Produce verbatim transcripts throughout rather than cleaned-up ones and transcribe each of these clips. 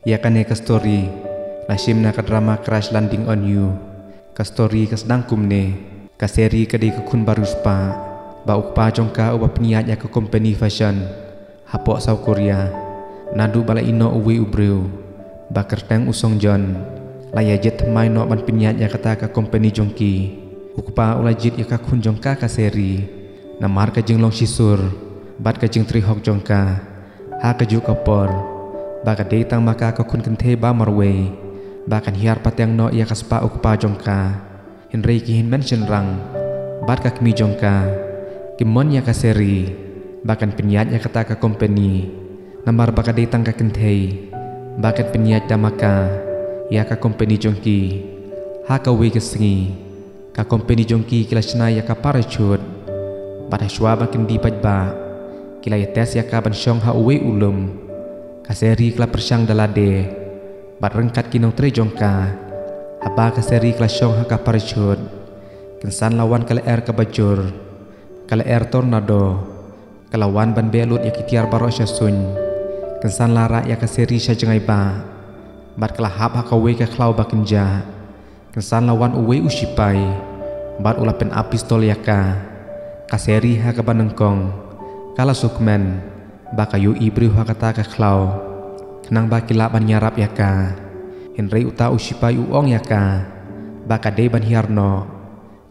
Ïa kane ka story la shim na ka drama Crash Landing on You. Ka story ka sdang kumne: ka Seri ka dei ka khun ba riewspah, ba u kpa jong ka uba pynïaid ïa ka company fashion hapoh South Korea. Naduh ba la ïehnoh uwei u briew ba kyrteng u Song Joon, la ïa jied thymmai noh ban pynïaid ïa kata ka company jong ki. U kpa u la jied ïa ka khun jong ka, ka Seri, namar ka jinglong shisur bad ka jingtrei hok jong ka. Ha kajuh ka por ba ka dei tang ma ka ka khun kynthei ba marwei, ba kan hiar pateng noh ïa ka spah u kpa jong ka. Hynrei ki hynmen shynrang bad ka kmie jong ka kim mon ïa ka Seri ba kan pynïaid ïa kata ka company, namar ba ka dei tang ka kynthei ba kan pynïaid da ma ka ïa ka company jong ki. Ha kawei ka sngi, ka company jong ki ki la shna ïa ka parachute, bad hashwa ba kin die paidbah, ki la ïa test ïa ka ban shong ha uwei u lum. Ka Seri ka la pyrshang da lade bad ryngkat ki nongtrei jong ka. Haba ka Seri ka la shong ha ka parachute, kynsan la wan ka lyer kaba jur, ka lyer tornado. Ka la wan ban beh lut ïa ki tiar baroh sha suiñ. Kynsan la rah ïa ka Seri sha jngai bah, bad ka la hap ha kawei ka khlaw ba kynjah. Kynsan la wan uwei u shipai bad u la pynap pistol ïa ka. Ka Seri ha kaba nyngkong ka la sngewkmen ba ka ïohi briew ha kata ka khlaw, khnang ba ki lah ban ïarap ïa ka. Hynrei uta u shipai u ong ïa ka ba ka dei ban hiar noh.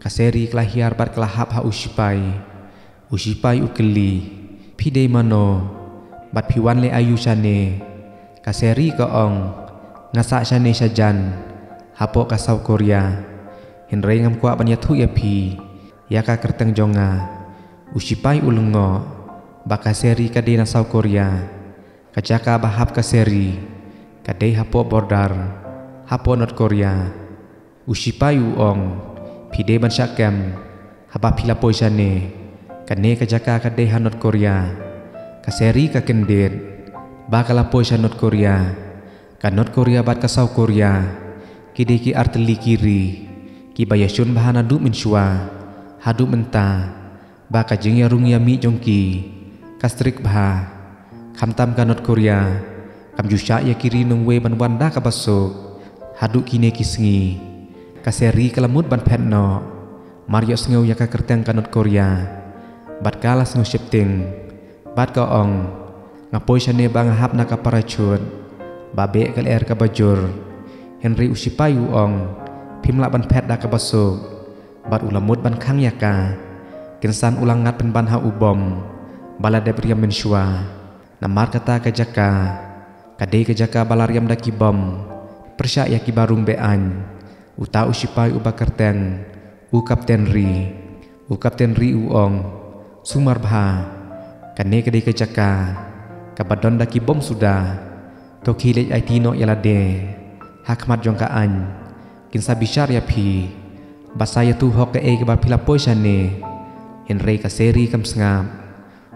Ka Seri ka la hiar bad ka la hap ha u shipai. U shipai u kylli: "Phi dei mano bad phi wan leh aïu shane?" Ka Seri ka ong: "Nga sah shane shajan, hapoh ka South Korea. Hynrei ngam kwah ban ïathuh ïa phi ïa ka kyrteng jong nga." U shipai u lyngngoh ba ka Seri ka dei na South Korea. Ka jaka ba hap ka Seri ka dei hapoh border, hapoh North Korea. U shipai u ong: "Phi dei ban shah kem haba phi la poi shane. Kane ka jaka ka dei ha North Korea." Ka Seri ka kyndit ba ka la poi sha North Korea. Ka North Korea bad ka South Korea ki dei ki artylli ki ri kiba ïashun bha naduh mynshuwa haduh mynta. Ba ka jingïarung ïamih jong ki ka strict bha. Khamtam ka North Korea kam ju shah ïa ki ri nongwei ban wan da kaba suk haduh kine ki sngi. Ka Seri ka la mut ban phet noh mar ïohsngew ïa ka kyrteng ka North Korea, bad ka la sngew sheptieng bad ka ong: "Nga poi shane ba nga hap na ka parachute ba beh ka lyer kaba jur." Hynrei u shipai u ong: "Phim lah ban phet da kaba suk." Bad u la mut ban khang ïa ka. Kynsan u la ngat pynban ha u bom ba la dep riam mynshuwa. Namar kata ka jaka ka dei ka jaka ba la riam da ki bom pyrshah ïa kiba rung be-aiñ. Uta u shipai uba kyrteng u Kapten Ri. U Kapten Ri u ong: "Sumar bha, kane ka dei ka jaka kaba don da ki bom suda. To khie leit aiti noh ïa lade ha khmat jong ka aiñ. Kin sa bishar ïa phi ba sa ïathuh hok kaei kaba phi la poi shane." Hynrei ka Seri kam sngap.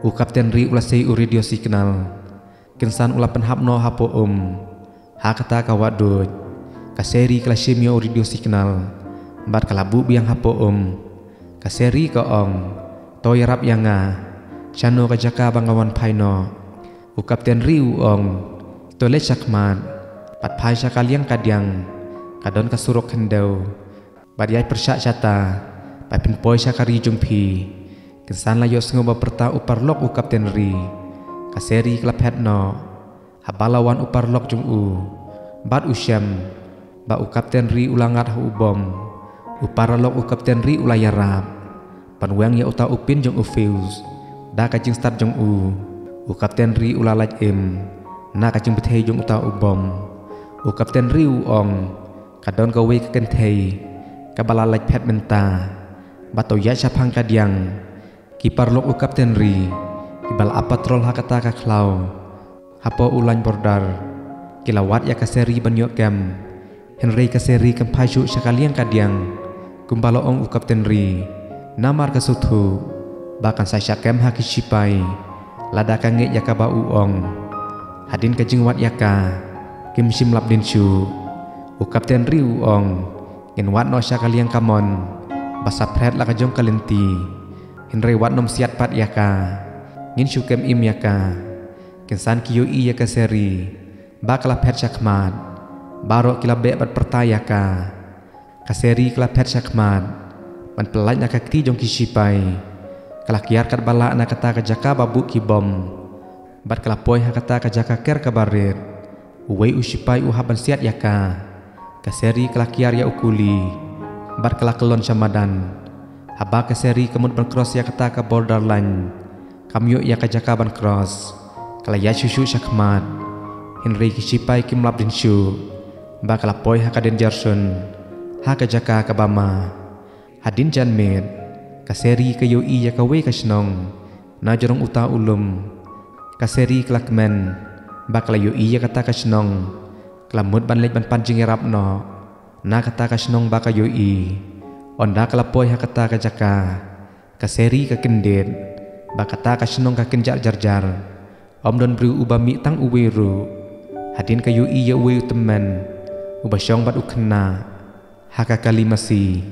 U Kapten Ri u la sei u radio signal. Kynsan u la pynhap noh hapoh um. Ha kata ka wahduid, ka Seri ka la shim ïa u radio signal bad ka la buh biang hapoh um. Ka Seri ka ong: "To ïarap ïa nga. Shano ka jaka ba nga wan phai noh?" U Kapten Ri u ong: "To leit shakhmat bad phai sha ka liang kadiang, ka don ka surok khyndew. Bad ïaid pyrshah shata bad pynpoi sha ka ri jong phi." Kynsan la ïohsngew ba pyrta u paralok u Kapten Ri, ka Seri ka la phet noh. Haba la wan u paralok jong u bad u shem ba u Kapten Ri u la ngat ha u bom, u paralok u Kapten Ri u la ïarap ban weng ïa uta u pin jong u fuse da ka jingstad jong u. U Kapten Ri u la lait im na ka jingbthei jong uta u bom. U Kapten Ri u ong: "Ka don kawei ka kynthei kaba la lait phet mynta. Ba to ïaid shaphang kadiang." Ki paralok u Kapten Ri kiba la ap patrol ha kata ka khlaw hapoh u lain border ki la wad ïa ka Seri ban ïoh kem. Hynrei ka Seri kam phai shuh sha ka liang kadiang kumba la ong u Kapten Ri, namar ka sngewthuh ba kan sa shah kem ha ki shipai lada ka ngeit ïa kaba u ong. Hadien ka jingwad ïa ka, kim shym lap dien shuh. U Kapten Ri u ong: "Ngin wad noh sha ka liang kamon ba saphriang la ka jong ka lynti. Hynrei wat nym siat pat ïa ka. Ngin shu kem im ïa ka." Kynsan ki ïohi ïa ka Seri Ba ka la phet sha khmat, baroh ki la beh bad pyrta ïa ka. Ka Seri ka la phet sha khmat ban pyllait na ka kti jong ki shipai. Ka la kiar katba lah na kata ka jaka ba buh ki bom, bad ka la poi ha kata ka jaka ker kaba rit. Uwei u shipai u hap ban siat ïa ka. Ka Seri ka la kiar ïa u kuli bad ka la kyllon sha madan. Haba ka Seri ka mut ban cross ïa kata ka border line, kam ïoh ïa ka jaka ban cross. Ka la ïaid shuh shuh sha khmat, hynrei ki shipai kim lap dien shuh. Ba ka la poi ha ka danger zone, ha ka jaka kaba ma. Hadien janmiet, ka Seri ka ïohi ïa kawei ka shnong na jrong uta u lum. Ka Seri ka la kmen ba ka la ïohi ïa kata ka shnong. Ka la mut ban leit ban pan jingïarap noh na kata ka shnong ba ka ïohi. Ynda ka la poi ha kata ka jaka, ka Seri ka kyndit ba kata ka shnong ka kynjah jar jar. Ym don briew uba mih tang uwei ruh. Hadien ka ïohi ïa uwei u tymmen uba shong bad u khynnah ha ka kali masi.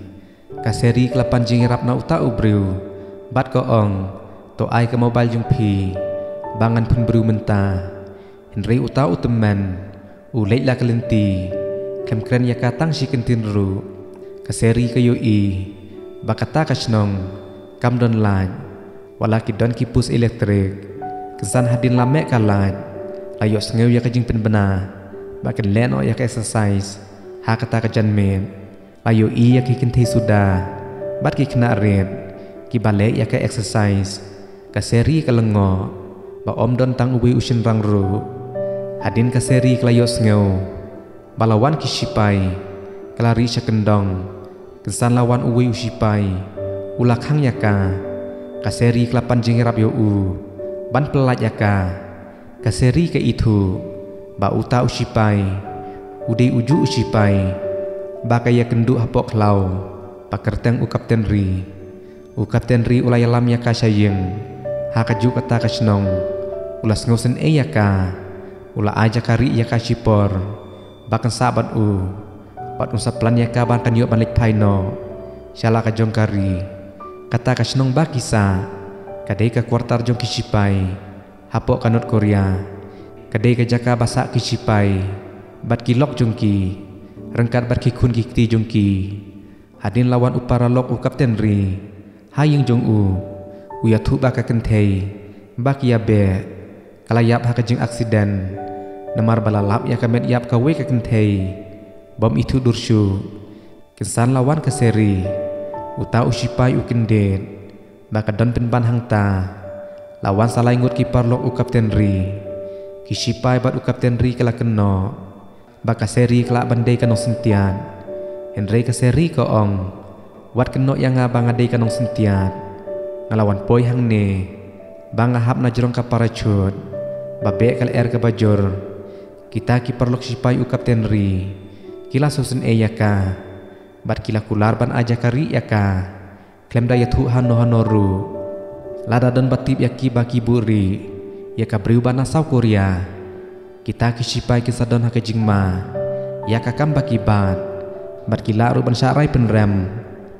Ka Seri ka la pan jingïarap na uta u briew bad ka ong, "To ai ka mobile jong phi ba ngan phone briew mynta." Hynrei uta u tymmen u leit la ka lynti, khlem kren ïa ka tang shi kyntien ruh. Ka Seri ka ïohi ba kata ka shnong kam don light, wat la ki don ki post elektrik. Kynsan hadien la meh ka light, la ïohsngew ïa ka jingpynbna ba kan leh noh ïa ka exercise ha kata ka janmiet. La ïohi ïa ki kynthei suda bad ki khynnah rit kiba leh ïa ka exercise. Ka Seri ka lyngngoh ba ym don tang uwei u shynrang ruh. Hadien ka Seri ka la ïohsngew ba la wan ki shipai, ka la rieh sha kyndong. Kynsan la wan uwei u shipai, u la khang ïa ka. Ka Seri ka la pan jingïarap ïa u ban pyllait ïa ka. Ka Seri ka ithuh ba uta u shipai u dei ujuh u shipai ba ka ïakynduh hapoh khlaw ba kyrteng u Kapten Ri. U Kapten Ri u la ïalam ïa ka sha ïing ha kajuh kata ka shnong. U la sngewsynei ïa ka. U la ai jaka rieh ïa ka shipor ba kan sah bad u, bad un sa plan ïa ka ba kan ïoh ban leit phai noh sha la ka jong ka ri. Kata ka shnong ba ki sah ka dei ka quarter jong ki shipai hapoh ka North Korea. Ka dei ka jaka ba sah ki shipai bad ki lok jong ki, ryngkat bad ki khun ki kti jong ki. Hadien la wan u paralok u Kapten Ri ha ïing jong u, u ïathuh ba ka kynthei ba ki ïabeh ka la ïap ha ka jingaksident, namar ba la lap ïa ka met ïap kawei ka kynthei bym ithuh dur shuh. Kynsan la wan ka Seri, uta u shipai u kyndit ba ka don pynban hangta. La wan sa lai ngut ki paralok u Kapten Ri. Ki shipai bad u Kapten Ri ka la kynnoh ba ka Seri ka lah ban dei ka nongsyntiat. Hynrei ka Seri ka ong, "Wat kynnoh ïa nga ba nga dei ka nongsyntiat. Nga la wan poi hangne ba nga hap na jrong ka parachute ba beh ka lyer kaba jur." Kita ki paralok shipai u Kapten Ri ki la sngewsynei ïa ka bad ki la kular ban ai jaka rieh ïa ka khlem da ïathuh hano hano ruh. Lada don ba tip ïa ki ba ki buhrieh ïa ka briew ba na South Korea, kita ki shipai kin sa don ha ka jingma ïa ka kam ba ki bat, bad ki lah ruh ban shah rai pynrem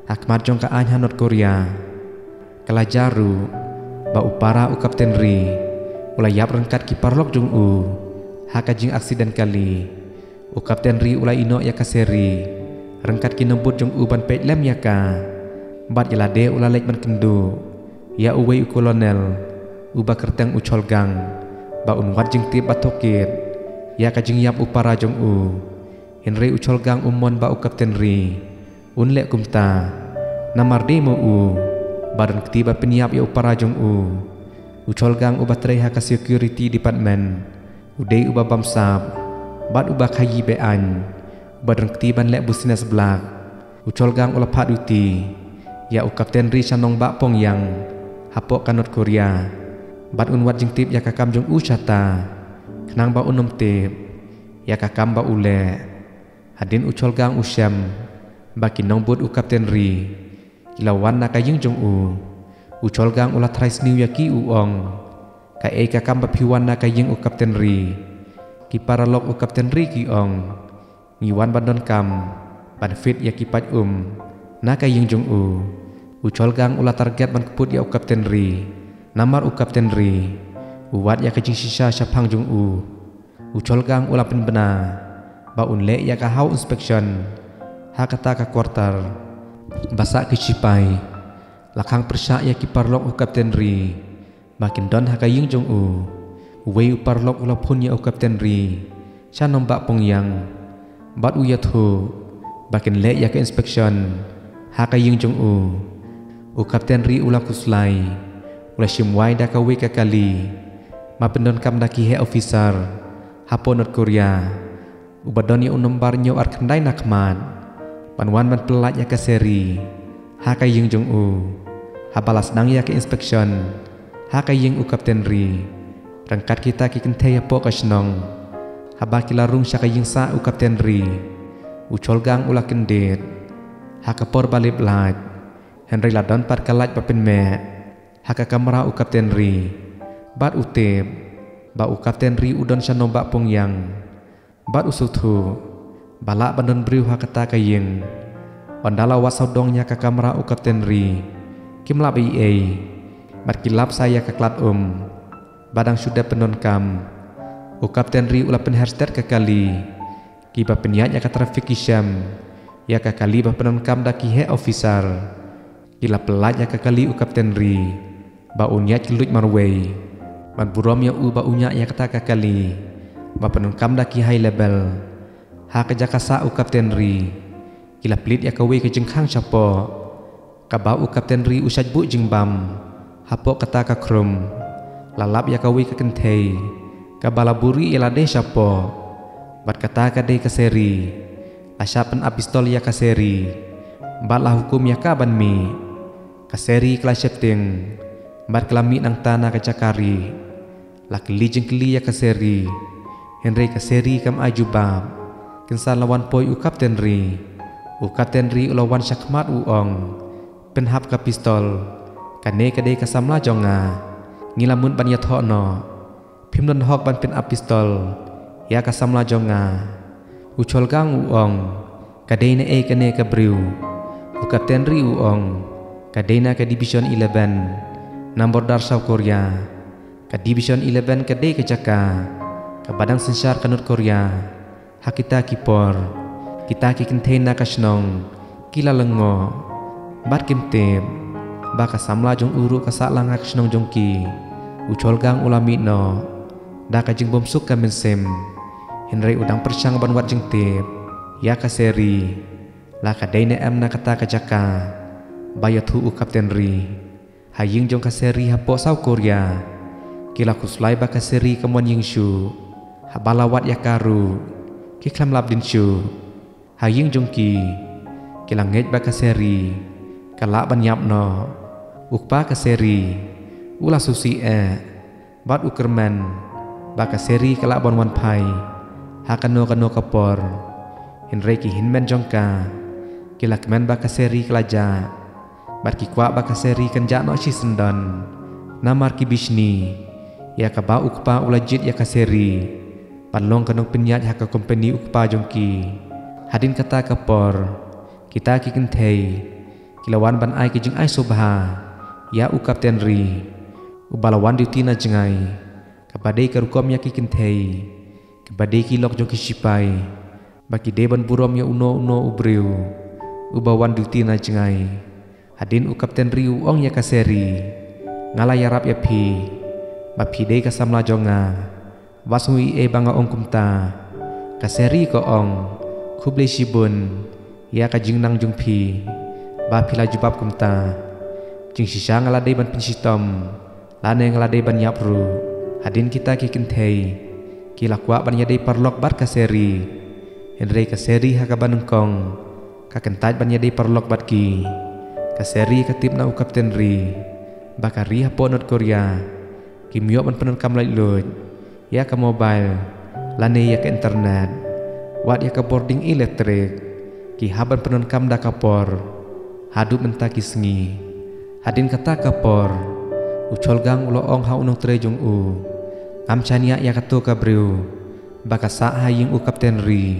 ha khmat jong ka aiñ ha North Korea. Ka la jia ruh ba u para u Kapten Ri u la ïap ryngkat ki paralok jong u ha ka jingaksident kali. U Kapten Ri u la ïehnoh ïa ka Seri ryngkat ki nongbud jong u ban peit lem ïa ka. Bad ïa lade u la leit ban kynduh ïa uwei u kolonel uba kyrteng u Cholgang ba un wad jingtip ba tohkit ïa ka jingïap u para jong u. Hynrei u Cholgang um mon ba u Kapten Ri un leh kumta, namar dei mo u ba don kti ba pynïap ïa u para jong u. U Cholgang uba trei ha ka security department, u dei uba bamsap bad uba khaii be-aiñ, uba don kti ban leh business black. U Cholgang u la phah duty ïa u Kapten Ri sha nongbah Pyongyang hapoh ka North Korea, bad un wad jingtip ïa ka kam jong u shata, khnang ba un ym tip ïa ka kam ba u leh. Hadien u Cholgang u shem ba ki nongbud u Kapten Ri ki la wan na ka ïing jong u, u Cholgang u la trai sniew ïa ki, u ong, "Kaei ka kam ba phi wan na ka ïing u Kapten Ri?" Ki paralok u Kapten Ri ki ong, "Ngi wan ban don kam ban fit ïa ki pait um na ka ïing jong u." U Cholgang u la target ban kput ïa u Kapten Ri, namar u Kapten Ri u wad ïa ka jingshisha shaphang jong u. U Cholgang u la pynbna ba un leh ïa ka house inspection ha kata ka quarter. Ba sah ki shipai la khang pyrshah ïa ki paralok u Captain Ri ba kin don ha ka ïing jong u. Uwei u paralok u la phone ïa u Captain Ri sha nombah Pongïang bad u ïathuh ba kin leh ïa ka inspection ha ka ïing jong u. U Captain Ri u la khuslai, u la shim wai da kawei ka kali ba pyndonkam da ki heh officer hapoh North Korea, uba don ïa u nombar hynñiew ar khyndai na khmat, ban wan ban pyllait ïa ka Seri ha ka ïing jong u. Haba la sdang ïa ka inspection ha ka ïing u Captain Ri, ryngkat kita ki kynthei hapoh ka shnong, haba ki la rung sha ka ïing sah u Captain Ri, u Cholgang u la kyndit ha ka por ba lip lait. Hynrei la don pat ka light ba pynmeh ha ka kamra u Captain Ri, bad u tip ba u Captain Ri u don sha nombah Pongïang. Bad u sngewthuh ba lah ban don briew ha kata ka ïing. Ynda la wad sawdong ïa ka kamra u Captain Ri, kim lap ei ei, bad ki lap sa ïa ka khlad um ba dang shu dep pyndonkam. U Captain Ri u la pynher stet ka kali. Kiba pynïaid ïa ka traffic ki shem ïa ka kali ba pyndonkam da ki heh officer. Ki la pyllait ïa ka kali u Captain Ri ba un ïaid kylluid marwei, ban burom ïa u ba u ñiah ïa kata ka kali ba pyndonkam da ki high level. Ha ka jaka sah u Captain Ri, ki la plie ïa kawei ka jingkhang shapoh, kaba u Captain Ri u shait buh jingbam hapoh kata ka khrum. La lap ïa kawei ka kynthei kaba la buhrieh ïa lade shapoh, bad kata ka dei ka Seri. La shah pynap pistol ïa ka Seri bad la hukum ïa ka ban mih. Ka Seri ka la sheptieng bad ka la mih nangta na ka jaka rieh. La kylli jingkylli ïa ka Seri, hynrei ka Seri kam ai jubab. Kynsan la wan poi u Captain Ri. U Captain Ri u la wan sha khmat, u ong, pynhap ka pistol. Kane ka dei ka samla jong nga. Ngi la mut ban ïathoh noh. Phim don hok ban pynap pistol ïa ka samla jong nga. U Cholgang u ong, ka dei na ei kane ka briew? U Captain Ri u ong, ka dei na ka Division eleven, na border South Korea. Ka Division eleven ka dei ka jaka kaba dang synshar ka North Korea. Ha kita ki por, kita ki kynthei na ka shnong ki la lyngngoh bad kim tip ba ka samla jong u ruh ka sah lang ha ka shnong jong ki. U Cholgang u la mih noh da ka jingbymsuk ka mynsiem, hynrei u dang pyrshang ban wad jingtip ïa ka Seri, la ka dei ne em na kata ka jaka ba ïathuh u Captain Ri. Ha ïing jong ka Seri hapoh South Korea, ki la khuslai ba ka Seri kam wan ïing shuh. Haba la wad ïa ka ruh, ki khlem lap dien shuh. Ha ïing jong ki, ki la ngeit ba ka Seri ka lah ban ïap noh. U kpa ka Seri u la sngewsih eh bad u kyrmen ba ka Seri ka lah ban wan phai ha kano kano ka por. Hynrei ki hynmen jong ka, ki la kmen ba ka Seri ka la jah, bad ki kwah ba ka Seri kan jah noh shisyndon. Namar ki bishni ïa kaba u kpa u la jied ïa ka Seri, bad long ka nongpynïaid ha ka kompeni u kpa jong ki. Hadien kata ka por, kita ki kynthei ki la wan ban ai ki jingai sngewbha ïa u Captain Ri, uba la wan duty na jngai, kaba dei ka rukom ïa ki kynthei, kaba dei ki lok jong ki shipai, ba ki dei ban burom ïa uno uno u briew uba wan duty na jngai. Hadien u Captain Ri u ong ïa ka Seri, nga la ïarap ïa phi ba phi dei ka samla jong nga. Wat sngew ei ei ba nga ong kumta. Ka Seri ka ong, khublei shibun ïa ka jingnang jong phi ba phi la jubab kumta. Jingshisha nga la dei ban pynshitom lane nga la dei ban ïap ruh. Hadien kita ki kynthei ki la kwah ban ïadei paralok bad ka Seri, hynrei ka Seri ha kaba nyngkong ka kyntait ban ïadei paralok bad ki. Ka Seri ka tip na u Captain Ri ba ka ri hapoh North Korea kim ïoh ban pyndonkam laitluid ïa ka mobile lane ïa ka internet. Wat ïa ka bording elektrik ki hap ban pyndonkam da ka por haduh mynta ki sngi. Hadien kata ka por, u Cholgang u la ong ha u nongtrei jong u, ngam shaniah ïa kato ka briew ba ka sah ha ïing u Captain Ri.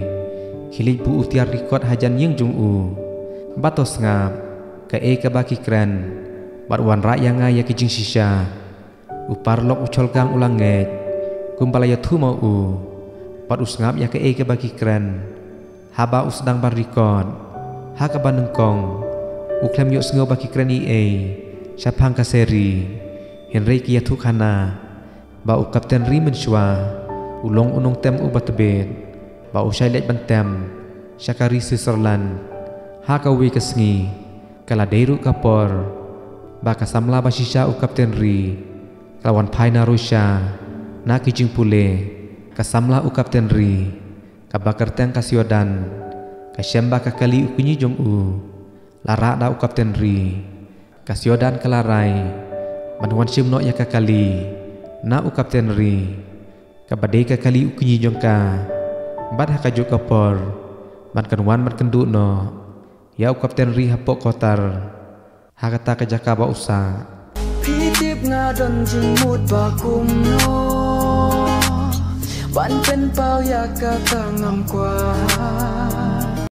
Khie leit buh u tiar record hajan ïing jong u bad to sngap kaei kaba ki kren, bad wanrah ïa nga ïa ki jingshisha. U paralok u Cholgang u la ngeit kumba la ïathuh ma u. bad u sngap ïa kaei kaba ki kren. Haba u sdang ban rikot, ha kaba nyngkong u khlem ïohsngew ba ki kren ei ei shaphang ka seri, hynrei ki ïathuh khana ba u Kapten Ri mynshuwa u long u nongtem uba tbit, ba u shai leit ban tem sha ka ri Switzerland. Ha kawei ka sngi ka la dei ruh ka por ba ka samla ba shisha u Kapten Ri ka la wan phai na Russia na ki jingpule. Ka samla u Kapten Ri kaba kyrteng ka Siodan ka shem ba ka kali u kñi jong u la rah da u Kapten Ri. Ka Siodan ka la rai ban wan shim noh ïa ka kali na u Kapten Ri kaba dei ka kali u kñi jong ka, bad ha kajuh ka por ban kan wan ban kynduh noh ïa u Kapten Ri hapoh Qatar, ha kata ka jaka ba u sah. Phi tip nga don jingmut ba kumno ban pynpaw ïa kata ngam kwah.